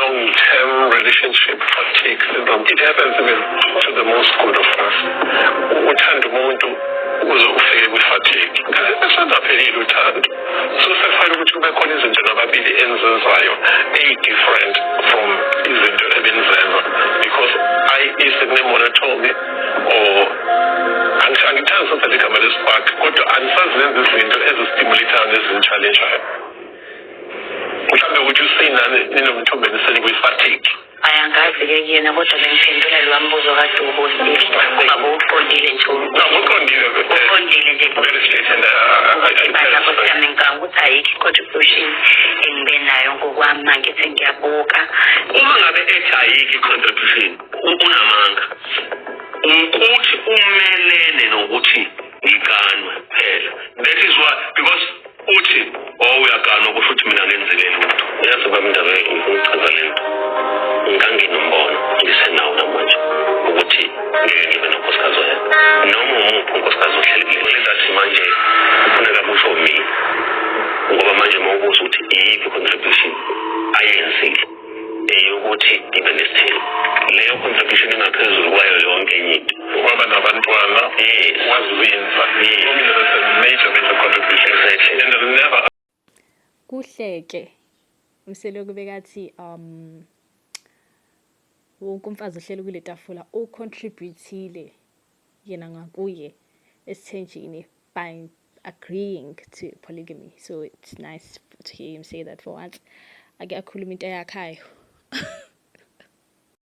Long-term relationship fatigue syndrome. It happens even to the most good of us. Uthanda umuntu uze ufike kwi-fatigue. Esengaphelile uthando. So sekufanele ukuthi kube khona izinto nababili enizenzayo eyi-different from izinto ebenizenza because sekune-monotony or angithandi usebenzisa igama le-spark, kodwa anisazenzi izinto ezistimulatayo nezini-challenge-ayo. Mhlawumbe ukuthi usenani ninomthombeni senikwi-fatigue. Ayangazi-ke kuyena, kodwa bengiphendula lowa mbuzo kade ubuzile ngoba bowuqondile nje. No, uqondile. Uqondile nje. Very straight and Bandla, nkosi yami, ngicabanga ukuthi ayikho i-contribution engibe nayo ngokwami uma ngithi ngiyabuka. Uma ngabe ethi ayikho i-contribution, unamanga ukuthi umelene nokuthi ngiganwe phela. That is why, because uthi, oh, uyaganwa, kusho ukuthi mina ngenzeke lutho. Yazi, baba Indaba, ngifuna ukuchaza le nto. Nganginombono, ngisenawo namanje, ukuthi ngeke ngibe nonkosikazi oyedwa noma umuphi unkosikazi ohleli kule lengathi. Manje kufuneka kusho mina, ngoba manje uma ubuza ukuthi iyiphi i-contribution ayenzile eyokuthi ngibe nesithembu, leyo contribution ingaphezulu kwayo yonke enye into. Waba nabantwana. Yes. Wazinza. Yes. For me, that's a major, major contribution. Exactly. And I'll never Kuhleke uMseleku bekathi wonke umfazi ohleli kule tafula ucontributile yena ngakuye esithenjini by agreeing to polygamy. So it's nice to hear him say that for once, ake akhuluma into eyakhayo.